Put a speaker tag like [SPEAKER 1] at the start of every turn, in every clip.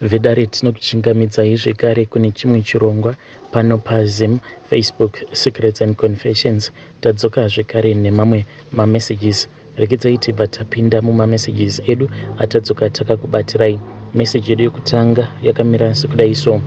[SPEAKER 1] Vedare tinokuchingamidzai zvekare kune chimwe chirongwa pano paZim Facebook Secrets and Confessions. Tadzoka zvekare nemamwe mamessages. Regedzai tibva tapinda mumamessages edu atadzoka takakubatirai. Message yedu yekutanga yakamira sekudai so.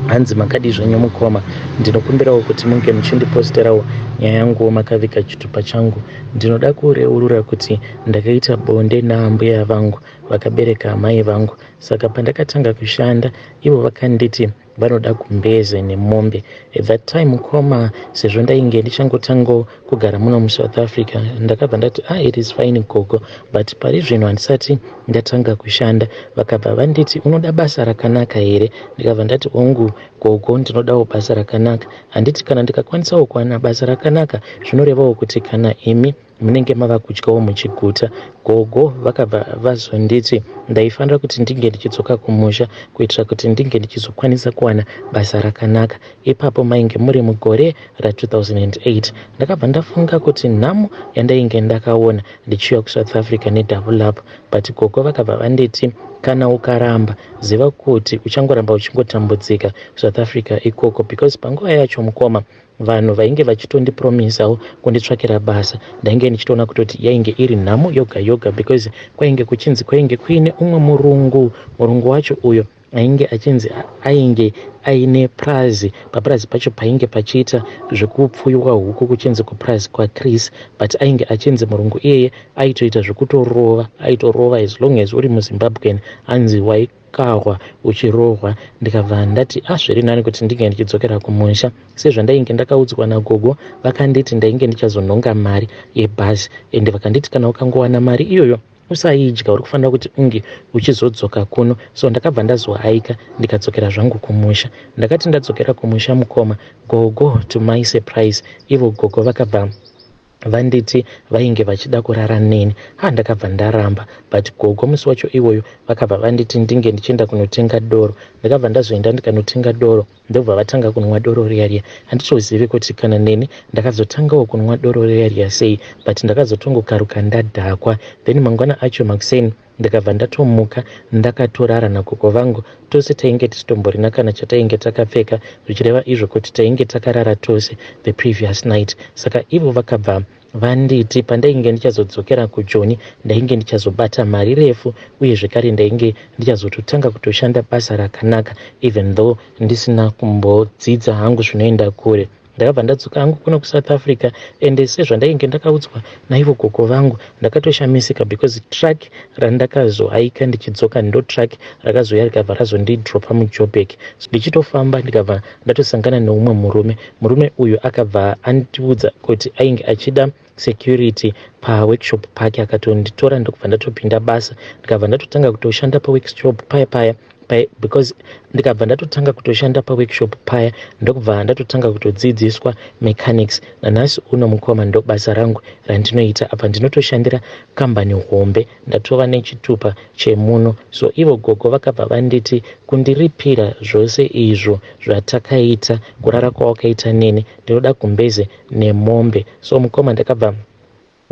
[SPEAKER 1] Hanzi makadii zvenyu mukoma, ndinokumbirawo kuti munge muchindiposterawo nyaya yanguwo makaviga chitupa changu. Ndinoda kureurura kuti ndakaita bonde naambuya vangu vakabereka amai vangu saka pandakatanga kushanda ivo vakanditi vanoda gumbeze nemombe at that time mukoma sezvo ndainge ndichangotango kugara muno muSouth Africa ndakabva ndati ah it is fine gogo but pari zvino handisati ndatanga kushanda vakabva vanditi unoda basa rakanaka here ndikabva ndati hongu gogo ndinodawo basa rakanaka handiti kana ndikakwanisawo kuwana basa rakanaka zvinorevawo kuti kana imi munenge mava kudyawo muchiguta. Gogo vakabva vazonditi ndaifanira kuti ndinge ndichidzoka kumusha kuitira kuti ndinge ndichizokwanisa kuwana basa rakanaka. Ipapo mainge muri mugore ra2008. Ndakabva ndafunga kuti nhamo yandainge ndakaona ndichiuya kuSouth Africa nedouble up but gogo vakabva vanditi kana ukaramba ziva kuti uchangoramba uchingotambudzika kuSouth Africa ikoko because panguva yacho mukoma vanhu vainge vachitondipromisawo kunditsvakira basa ndainge ndichitoona kutoti yainge iri nhamo yoga yoga because kwainge kuchinzi kwainge kuine umwe murungu murungu wacho uyo ainge achinzi ainge aine purazi papurazi pacho painge pachiita zvekupfuyiwa huku kuchinzi kupurazi kwaChris but ainge achinzi murungu iyeye aitoita zvekutorova aitorova as long as uri muZimbabwean anzi waikahwa uchirohwa ndikabva ndati ah zviri nani kuti ndinge ndichidzokera kumusha sezvandainge ndakaudzwa nagogo vakanditi ndainge ndichazonhonga mari yebhazi ende vakanditi kana ukangowana mari iyoyo usaidya uri kufanira kuti unge uchizodzoka kuno so ndakabva ndazohaika ndikadzokera zvangu kumusha ndakati ndadzokera kumusha mukoma gogo to my surprise ivo gogo vakabva vanditi vainge vachida kurara neni ha ndakabva ndaramba but gogo musi wacho iwoyo vakabva vanditi ndinge ndichienda kunotenga doro ndakabva ndazoenda ndikanotenga doro ndobva vatanga kunwa doro riya riya handitozivi kuti kana neni ndakazotangawo kunwa doro riya riya sei but ndakazotongokaruka ndadhakwa then mangwana acho makuseni ndikabva ndatomuka ndakatorara nagogo vangu tose tainge tisitomborina kana chatainge takapfeka zvichireva izvo kuti tainge takarara tose the previous night saka ivo vakabva vanditi pandainge ndichazodzokera kuJoni ndainge ndichazobata mari refu uye zvekare ndainge ndichazototanga kutoshanda basa rakanaka even though ndisina kumbodzidza hangu zvinoenda kure ndakabva ndadzoka hangu kuno kuSouth Africa ende sezvandainge ndakaudzwa naivo gogo vangu ndakatoshamisika because truck randakazohaika ndichidzoka ndo truck rakazouya rikabva razondidropa muJoburg ndichitofamba ndikabva ndatosangana neumwe murume murume uyu akabva andiudza kuti ainge achida security paworkshop pake akatonditora ndokubva ndatopinda basa ndikabva ndatotanga kutoshanda paworkshop paya paya because ndikabva ndatotanga kutoshanda paworkshop paya ndokubva ndatotanga kutodzidziswa mechanics nanhasi uno mukoma ndo basa rangu randinoita apa ndinotoshandira kambani hombe ndatova nechitupa chemuno so ivo gogo vakabva vanditi kundiripira zvose izvo zvatakaita kurara kwawakaita neni ndinoda gumbeze nemombe so mukoma ndakabva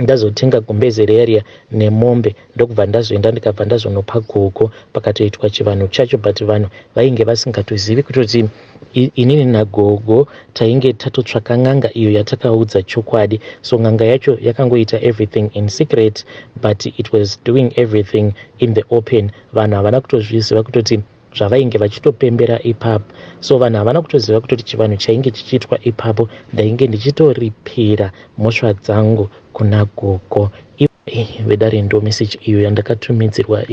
[SPEAKER 1] ndazotenga gumbeze riya riya nemombe ndokubva ndazoenda ndikabva ndazonopa gogo pakatoitwa chivanhu chacho but vanhu vainge vasingatozivi kutoti inini nagogo tainge tatotsvaka n'anga iyo yatakaudza chokwadi so n'anga yacho yakangoita everything in secret but it was doing everything in the open vanhu havana kutozviziva kutoti zvavainge vachitopembera ipapo so vanhu havana kutoziva kutoti chivanhu chainge chichiitwa ipapo ndainge ndichitoripira mhosva dzangu kuna gogo vedare ndo meseji iyo yandakatumidzirwa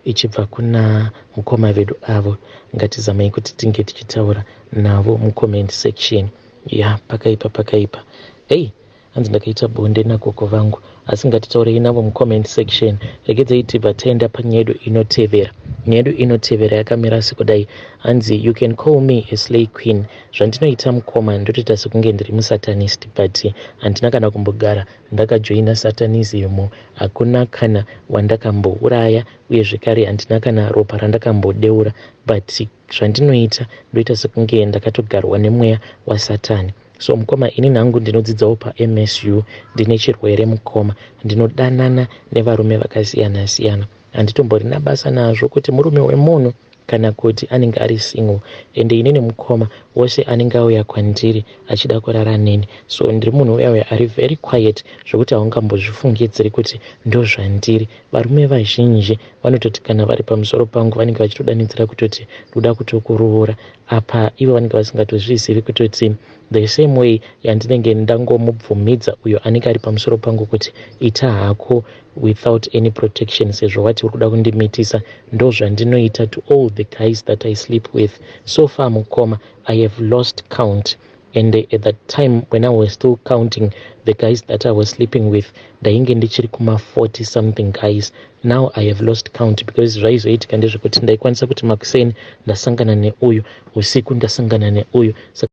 [SPEAKER 1] ichibva kuna mukoma vedu avo ngatizamai kuti tinge tichitaura navo mucomment section ya pakaipa pakaipa ei hanzi ndakaita bonde nagogo vangu asi ngatitaurei navo mucomment section regedzai tibva taenda panyaya yedu inotevera nyaya yedu inotevera yakamira sekudai hanzi you can call me a slay queen zvandinoita mukoma ndotoita sekunge ndiri musatanist but handina kana kumbogara ndakajoina satanism hakuna kana wandakambouraya uye zvekare handina kana ropa randakambodeura but zvandinoita ndoita sekunge ndakatogarwa nemweya wasatani so mukoma ini nhangu ndinodzidzawo paMSU ndine chirwere mukoma ndinodanana nevarume vakasiyana siyana. Handitomborina basa nazvo kuti murume wemunhu kana kuti anenge ari single. Ende inini mukoma, wose anenge auya kwandiri achida kurara neni, so ndiri munhu uya uya ari very quiet, zvokuti haungambozvifungidziri kuti ndozvandiri. Varume vazhinji vanototi kana vari pamusoro pangu, vanenge vachitodanidzira kutoti, "Ndoda kutokuroora." Apa ivo vanenge vasingatozvizivi kutoti the same way yandinenge ndangomubvumidza uyo anenge ari pamusoro pangu kuti ita hako without any protection, sezvo wati uri kuda kundimitisa, ndo zvandinoita to all the guys that I sleep with. So far, mukoma, I have lost count, and at that time when I was still counting the guys that I was sleeping with, ndainge ndichiri kuma 40 something guys. Now I have lost count, because zvaizoitika ndezvekuti ndaikwanisa kuti makuseni ndasangana neuyu, usiku ndasangana neuyu, saka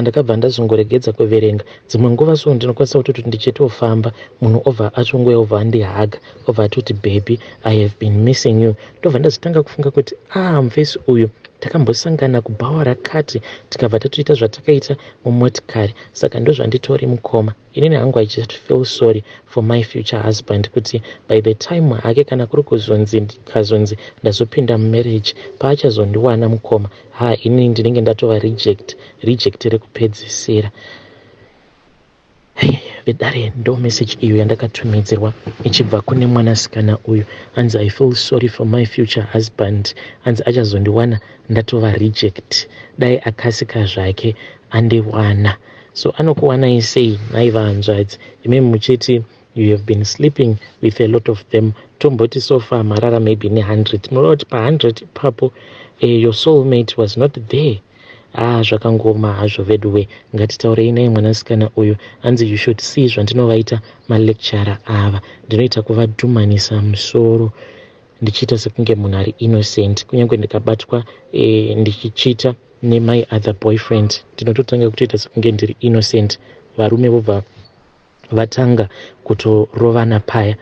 [SPEAKER 1] ndakabva ndazongoregedza kuverenga. Dzimwe nguva so ndinokwanisa kutoti ndichitofamba, munhu obva atongouya, obva andihaga, obva atoti, "Baby, I have been missing you." Ndobva ndazotanga kufunga kuti, ah, mufesi uyu takambosangana kubhawa rakati, tikabva tatoita zvatakaita mumotikari, saka ndozvanditori. Mukoma, inini hangu I just feel sorry for my future husband, kuti by the time hake kana kuri kuzonzi ndikazonzi ndazopinda mumarriage, paachazondiwana, mukoma, ha, inini ndinenge ndatova reject, reject rekupedzisira. Vedare, ndo message iyo yandakatumidzirwa ichibva kune mwanasikana uyu. Hanzi, "I feel sorry for my future husband." Hanzi achazondiwana ndatova reject. Dai akasika zvake andiwana. So anokuwanai sei naiva hanzvadzi, imimi muchiti you have been sleeping with a lot of them? Tomboti so far marara maybe ne100, munoda kuti pa100 ipapo your soulmate was not there? Ah, zvakangoma hazvo veduwe. Ngatitaurei nai mwanasikana uyu. Hanzi, "You should see zvandinovaita malecturer ava. Ndinoita kuvadhumanisa musoro ndichiita sekunge munhu ari innocent. Kunyange ndikabatwa ndichichita nemy other boyfriend, ndinototanga kutoita sekunge ndiri innocent, varume vobva vatanga kutorovana paya."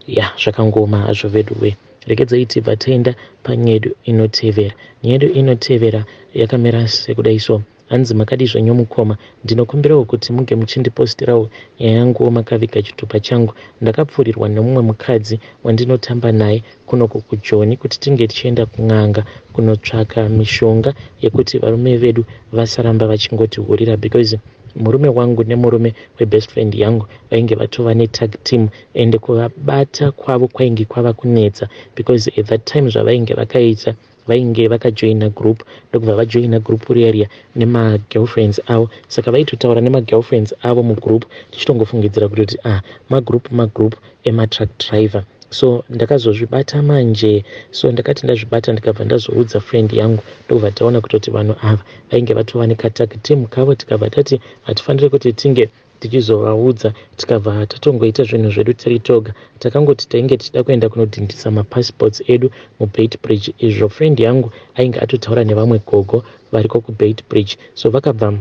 [SPEAKER 1] Ya, zvakangoma hazvo veduwe. Regedzai tibva taenda panyedu inotevera. Nyedu inotevera yakamira sekudai so. Hanzi, "Makadi zvenyu mukoma? Ndinokumbirawo kuti muge muchindipostirawo nyaya yanguwo makaviga chitupa changu. Ndakapfuurirwa nemumwe mukadzi wandinotamba naye kunoko kuJoni kuti tinge tichienda kun'anga kunotsvaka mishonga yekuti varume vedu vasaramba vachingotihurira, because murume wangu nemurume webest friend yangu vainge vatova netag team, ende kuvabata kwavo kwainge kwava kunetsa, because at that time zvavainge vakaita, vainge vakajoina group, ndokubva vajoina group riya riya nemagirlfriends avo. Saka vaitotaura nemagirlfriends avo mugroup, tichitongofungidzira kutoti, ah, magroup magroup ematruck driver. So ndakazozvibata manje. So ndakati ndazvibata, ndikabva ndazoudza friend yangu, ndokubva taona kutoti vanhu ava vainge vatova nekatag team kavo. Tikabva tati hatifaniri kuti tinge tichizovaudza, tikabva tatongoita zvinhu zvedu tiri toga. Takangoti tainge tichida kuenda kunodhindisa mapassports edu muBeitbridge, izvo friend yangu ainge atotaura nevamwe gogo variko kuBeitbridge. So vakabva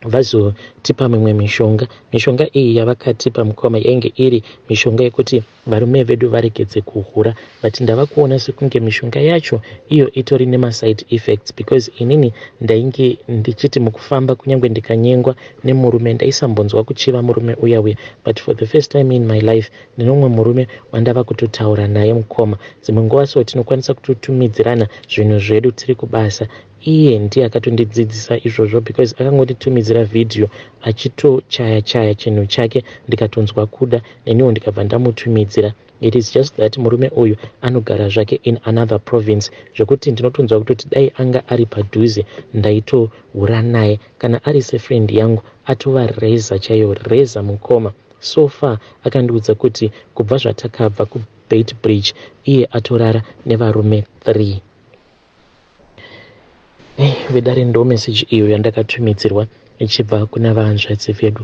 [SPEAKER 1] vazotipa mimwe mishonga. Mishonga iyi yavakatipa, mukoma, yainge iri mishonga yekuti varume vedu varegedze kuhura, but ndava kuona sekunge mishonga yacho iyo itori nemaside effects, because inini ndainge ndichiti mukufamba, kunyange ndikanyengwa nemurume, ndaisambonzwa kuchiva murume uya uya. But for the first time in my life, ndine umwe murume wandava kutotaura naye, mukoma. Dzimwe nguva so tinokwanisa kutotumidzirana zvinhu zvedu tiri kubasa. Iye ndiye akatondidzidzisa izvozvo, because akangonditumidzira vhidhiyo achitochaya chaya chinhu chake, ndikatonzwa kuda, neniwo ndikabva ndamutumidzira. It is just that murume uyu anogara zvake in another province, zvekuti ndinotonzwa kutoti dai anga ari padhuze, ndaitohura naye. Kana ari sefriend yangu, atova reza chaiyo, reza, mukoma. So far akandiudza kuti kubva zvatakabva kuBeitbridge, iye atorara nevarume 3." Vedare, ndo meseji iyo yandakatumidzirwa ichibva kuna vahanzvadzi vedu.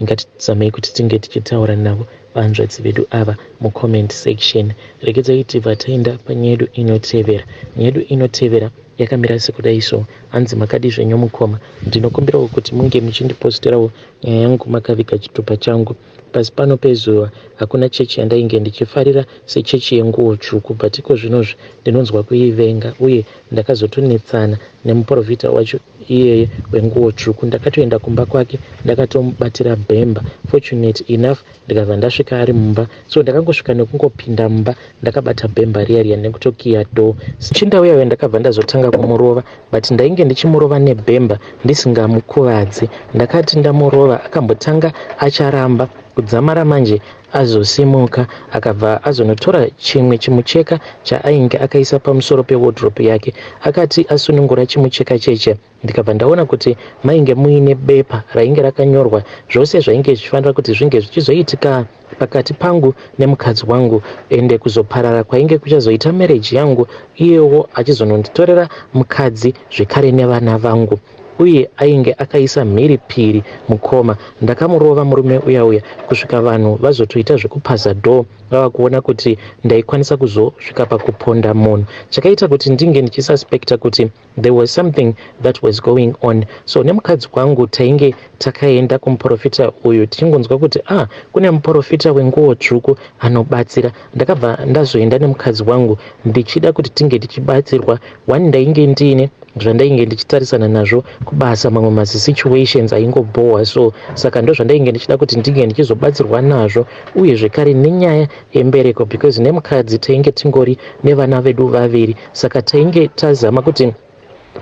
[SPEAKER 1] Ngatizamei kuti tinge tichitaura navo vahanzvadzi vedu ava mucomment section. Regedzai tibva taenda panyaya yedu inotevera. Nyaya yedu inotevera yakamira sekudai so. Hanzi makadii zvenyu mukoma, ndinokumbirawo kuti munge muchindiposterawo nyaya yangu makaviga chitupa changu. Pasi pano pezuva hakuna chechi yandainge ndichifarira sechechi yenguwo tsvuku but ikozvinozvi ndinonzwa kuivenga uye ndakazotonetsana nemuporofita wacho iyeye wenguwo tsvuku. Ndakatoenda kumba kwake ndakatomubatira bhemba. Fortunate enough ndikabva ndasvika ari mumba so ndakangosvika nekungopinda mumba ndakabata bhemba riya riya nekutokiya door. Chinda uya uya ndakabva ndazotanga kumurova but ndainge ndichimurova nebhemba ndisingamukuvadzi. Ndakati ndamurova akambotanga acharamba kudzamara manje azosimuka akabva azonotora chimwe chimucheka chaainge akaisa pamusoro pewardrobe yake. Akati asunungura chimucheka cheche ndikabva ndaona kuti mainge muine bepa rainge rakanyorwa zvose zvainge zvichifanira kuti zvinge zvichizoitika pakati pangu nemukadzi wangu ende kuzoparara kwainge kuchazoita marriage yangu iyewo achizononditorera mukadzi zvekare nevana vangu uye ainge akaisa mhiri piri mukoma. Ndakamurova murume uya uya kusvika vanhu vazotoita zvekupaza door vava kuona kuti ndaikwanisa kuzosvika pakuponda munhu. Chakaita kuti ndinge ndichisuspecta kuti there was something that was going on. So nemukadzi wangu tainge takaenda kumuporofita uyu tichingonzwa kuti ah kune muporofita wenguwo tsvuku anobatsira. Ndakabva ndazoenda nemukadzi wangu ndichida kuti tinge tichibatsirwa. One ndainge ndiine zvandainge ndichitarisana nazvo kubasa mamwe masituations aingobhowa so saka ndozvandainge ndichida kuti ndinge ndichizobatsirwa nazvo uye zvekare nenyaya yembereko because nemukadzi tainge tingori nevana vedu vaviri saka tainge tazama kuti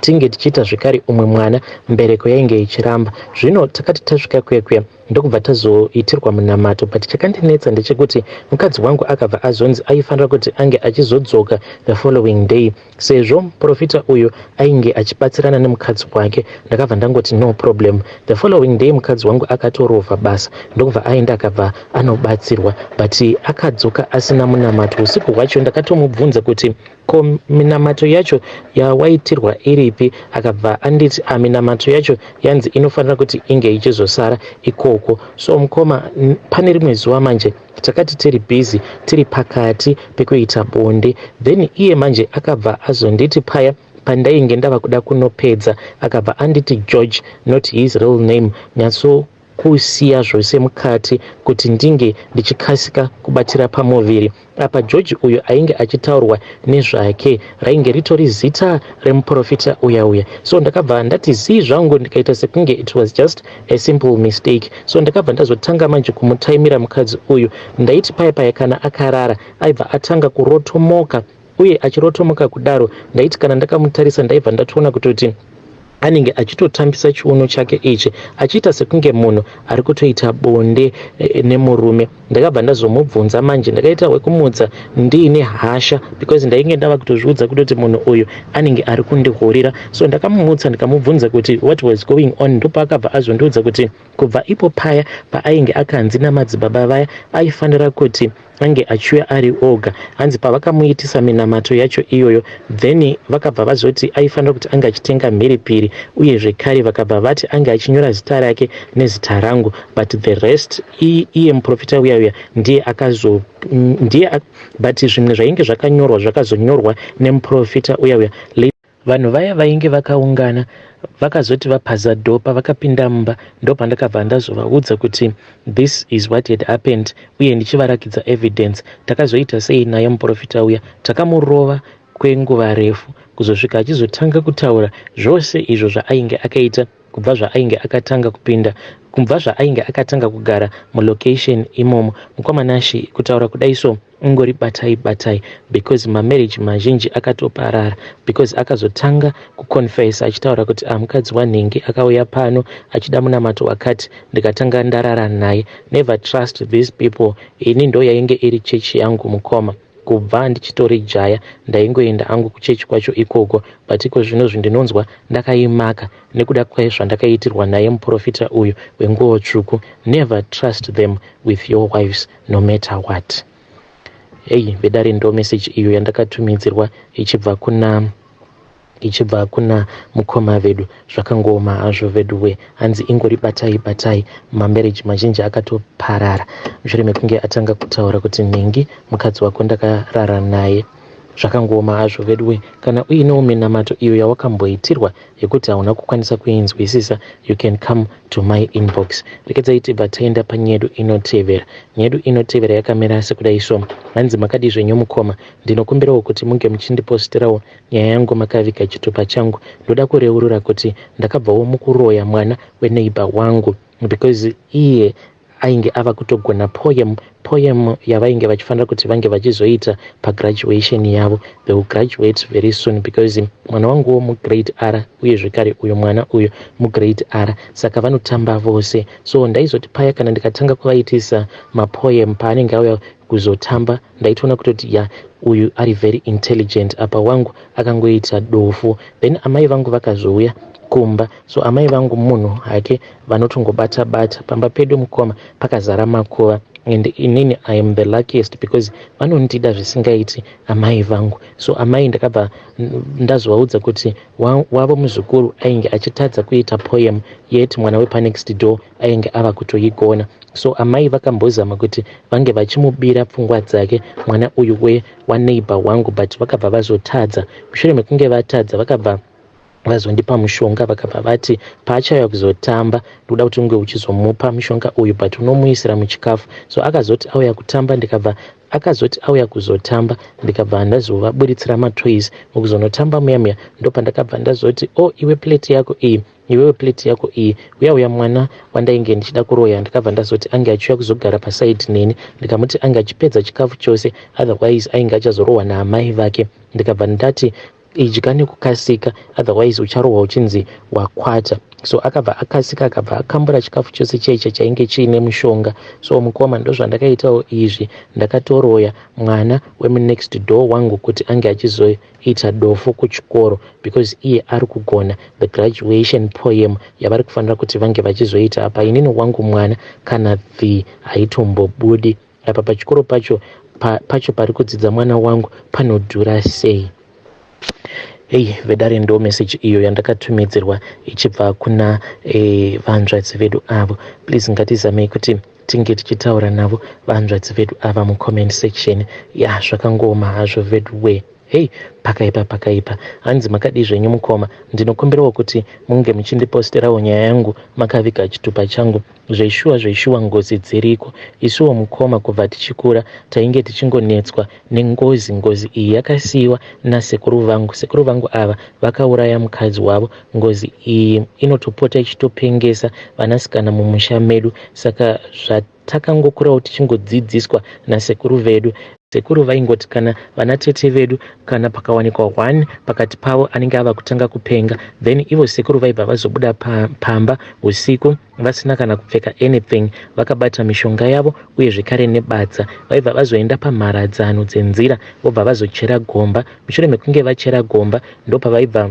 [SPEAKER 1] tinge tichiita zvekare umwe mwana mbereko yainge ichiramba. Zvino takati tasvika kuya kuya ndokubva tazoitirwa munamato but chakandinetsa ndechekuti mukadzi wangu akabva azonzi aifanira kuti ange achizodzoka the following day sezvo muprofita uyu ainge achibatsirana nemukadzi wake. Ndakabva ndangoti no problem. The following day mukadzi wangu akatorovha basa ndokubva aenda akabva anobatsirwa but akadzoka asina munamato. Usiku hwacho ndakatomubvunza kuti ko minamato yacho yawaitirwa iripi, akabva anditi a minamato yacho yanzi inofanira kuti inge ichizosara ikoko. So mukoma, pane rimwe zuva manje takati tiri busy tiri pakati pekuita bonde, then iye manje akabva azonditi paya pandainge ndava kuda kunopedza akabva anditi George, not his real name, nyatso kusiya zvose mukati kuti ndinge ndichikasika kubatira pamuviri. Apa George uyu ainge achitaurwa nezvake rainge ritori zita remuprofita uya uya. So ndakabva ndati zii zvangu ndikaita sekunge it was just a simple mistake. So ndakabva ndazotanga manje kumutaimira mukadzi uyu. Ndaiti paya paya kana akarara aibva atanga kurotomoka uye achirotomoka kudaro ndaiti kana ndakamutarisa ndaibva ndatoona kutoti anenge achitotambisa chiuno chake ichi achiita sekunge munhu ari kutoita bonde nemurume. Ndakabva ndazomubvunza manje, ndakaita wekumutsa ndiine hasha because ndainge ndava kutozviudza kutoti munhu uyu anenge ari kundihurira. So ndakamumutsa ndikamubvunza kuti what was going on, ndopaakabva azondiudza kuti kubva ipo paya paainge akanzi namadzibaba vaya aifanira kuti ange achiuya ari oga, hanzi pavakamuitisa minamato yacho iyoyo then vakabva vazoti aifanira kuti ange achitenga mhiripiri uye zvekare vakabva vati ange achinyora zita rake nezita rangu, but the rest iye muprofita uya uya ndiye akazo ndiye, but zvimwe zvainge zvakanyorwa zvakazonyorwa nemuprofita uya uya. Vanhu vaya vainge vakaungana vakazoti vapaza door pavakapinda mumba ndopandakabva ndazovaudza kuti this is what had happened uye ndichivarakidza evidence. Takazoita sei naye muprofita uya? Takamurova kwenguva refu kuzosvika achizotanga kutaura zvose izvo zvaainge akaita kubva zvaainge akatanga kupinda, kubva zvaainge akatanga kugara mulocation imomo. Mukoma Nashi, kutaura kudai so ungori batai batai because mamarriage mazhinji akatoparara because akazotanga kuconfessa achitaura kuti ah, mukadzi wanhingi akauya pano achida munamato wakati ndikatanga ndarara naye. Never trust these people. Ini ndo yainge iri chechi yangu mukoma, kubva ndichitori jaya ndaingoenda angu kuchechi kwacho ikoko, but iko zvinozvi ndinonzwa ndakaimaka nekuda kwezvandakaitirwa naye muprofita uyu wenguo tsvuku. Never trust them with your wives no matter what. Hei vedare, ndo message iyo yandakatumidzirwa ichibva kuna mukoma vedu. Zvakangooma hazvo veduwe, hanzi ingori batai batai, mamarriage mazhinji akatoparara mushure mekunge atanga kutaura kuti nhingi mukadzi wako ndakarara naye. Zvakangooma hazvo veduwe kana uinewo minamato iyo yawakamboitirwa yekuti hauna kukwanisa kuinzwisisa you can come to my inbox. Rekedzai tibva taenda panyedu inotevera. Nyedu inotevera yakamira sekudai so. Hanzi makadii zvenyu mukoma ndinokumbirawo kuti munge muchindipostirawo nyaya yangu makaviga chitupa changu. Ndoda kureurura kuti ndakabvawo mukuroya mwana weneighbor wangu because iye ainge ava kutogona poem poem yavainge vachifanira kuti vange vachizoita pagraduation yavo. They will graduate very soon because mwana wanguwo mugrade R uye zvekare uyo mwana uyo mugrade R, saka vanotamba vose. So ndaizoti paya kana ndikatanga kuvaitisa mapoem paanenge auya kuzotamba, ndaitoona kutoti ya, uyu ari very intelligent, apa wangu akangoita dofu. Then amai vangu vakazouya kumba. So amai vangu munhu hake vanotongobata bata. Pamba pedu mukoma pakazara makuva and inini I am the luckiest because vanondida zvisingaiti amai vangu. So amai ndakabva ndazovaudza kuti wavo muzukuru ainge achitadza kuita poem, yet mwana wepanext door ainge ava kutoigona. So amai vakambozama kuti vange vachimubira pfungwa dzake mwana uyu waneighbor wangu, but vakabva vazotadza. Mushure mekunge vatadza, vakabva vazondipa mushonga, vakabva vati paachauya kuzotamba ndoda kuti unge uchizomupa mushonga uyu, but unomuisira muchikafu. So akazoti auya kutamba ndikabva akazoti auya kuzotamba ndikabva ndazovaburitsira matoys. Mukuzonotamba muya muya ndopandakabva ndazoti, "O oh, iwe, plate yako iyi, iwewe plate yako iyi." Uya uya mwana wandainge ndichida kuroya, ndakabva ndazoti ange achiuya kuzogara pasaidi neni. Ndikamuti ange achipedza chikafu chose, otherwise ainge achazorohwa naamai vake. Ndikabva ndati, "Idya nekukasika, otherwise ucharohwa uchinzi wakwata." So akabva akasika, akabva akambura chikafu chose cheche chainge chiine mushonga. So mukoma, ndozvandakaitawo izvi. Ndakatoroya mwana wemunext door wangu kuti ange achizoita dofo kuchikoro because iye ari kugona the graduation poem yavari kufanira kuti vange vachizoita. Apa inini wangu mwana kana the haitombobudi. Apa pachikoro pacho pacho pari kudzidza mwana wangu panodhura sei. Hei vedare, ndo message iyo yandakatumidzirwa ichibva kuna vanzvadzi vedu avo. Please ngatizamei kuti tinge tichitaura navo vanzvadzi vedu ava mucomment section. Ya, zvakangoma hazvo vedu. Hei, pakaipa, pakaipa. Hanzi makadii zvenyu mukoma, ndinokumbirawo kuti munge muchindiposterawo nyaya yangu makaviga chitupa changu. Zveshuwa, zveshuwa, ngozi dziriko. Isuwo mukoma kubva tichikura tainge tichingonetswa nengozi. Ngozi iyi yakasiyiwa nasekuru vangu. Sekuru vangu ava vakauraya mukadzi wavo. Ngozi iyi inotopota ichitopengesa vanasikana mumusha medu. Saka zvatakangokurawo tichingodzidziswa nasekuru vedu, sekuru vaingoti kana vanatete vedu, kana pakawanikwa one pakati pavo anenge ava kutanga kupenga, then ivo sekuru vaibva vazobuda pamba usiku vasina kana kupfeka anything, vakabata mishonga yavo uye zvekare nebadza. Vaibva vazoenda pamharadzano dzenzira, vobva vazochera gomba. Mushure mekunge vachera gomba, ndopavaibva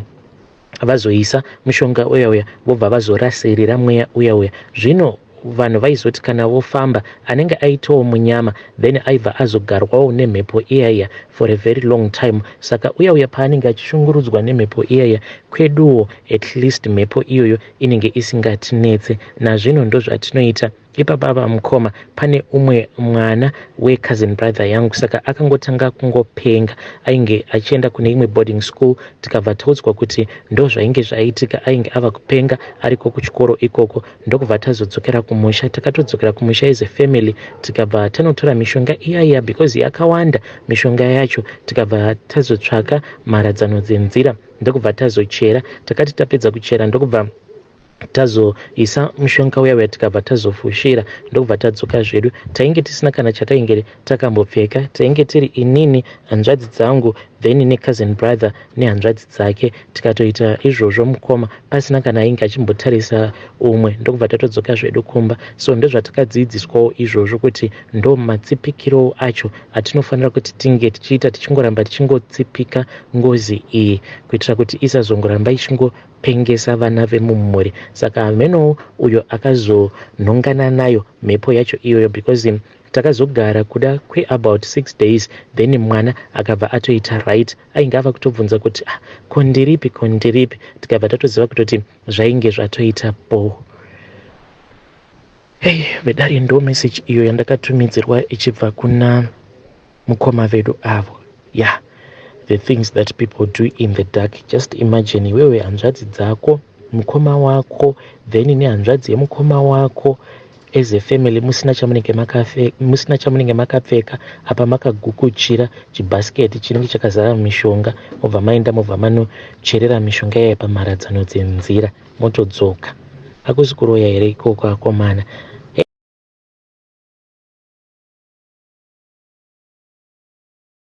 [SPEAKER 1] vazoisa mushonga uya uya, vobva vazorasirira mweya uya uya. Zvino vanhu vaizoti kana vofamba, anenge aitawo munyama, then aibva azogarwawo nemhepo iyaiya for a very long time. Saka uya uya paanenge achishungurudzwa nemhepo iyaiya, kweduwo at least mhepo iyoyo inenge isingatinetse. Nazvino ndozvatinoita ipapa mukoma. Pane umwe mwana wecousin brother yangu, saka akangotanga kungopenga. Ainge achienda kune imwe boarding school. Tikabva taudzwa kuti ndo zvainge zvaitika, ainge ava kupenga ariko kuchikoro ikoko. Ndokubva tazodzokera kumusha. Takatodzokera kumusha as a family, tikabva tanotora mishonga iyaiya because yakawanda mishonga yacho. Tikabva tazotsvaka mharadzano dzenzira, ndokubva tazochera. Takati tapedza kuchera, ndokubva tazoisa mushonga uya uya, tikabva tazofushira, ndokubva tadzoka zvedu. Tainge tisina kana chatainge takambopfeka. Tainge tiri inini, hanzvadzi dzangu, then necousin brother nehanzvadzi dzake. Tikatoita izvozvo mukoma, pasina kana ainge achimbotarisa umwe, ndokubva tatodzoka zvedu kumba. So ndozvatakadzidziswawo izvozvo kuti ndo matsipikiro acho atinofanira kuti tinge tichiita, tichingoramba tichingotsipika ngozi iyi kuitira kuti isazongoramba ichingopengesa vana vemumhuri. Saka hamenowo uyo akazonhongana nayo mhepo yacho iyoyo, because takazogara kuda kweabout 6 days, then mwana akabva atoita right. Ainge ava kutobvunza kuti, "Ah, ko ndiripi, ko ndiripi?" Tikabva tatoziva kutoti zvainge zvatoita bo. Hei vedare, ndo message iyo yandakatumidzirwa ichibva kuna mukoma vedu avo. Ya, The things that people do in the dark. Just imagine iwewe, hanzvadzi dzako, mukoma wako, then nehanzvadzi yemukoma wako as a family, musina chamunenge makapfeka apa, makagukuchira chibhasiketi chinenge chakazara mishonga, mobva maenda, mobva manocherera mishonga iyaya pamharadzano dzenzira, motodzoka. Hakusi kuroya here ikoko, akomana?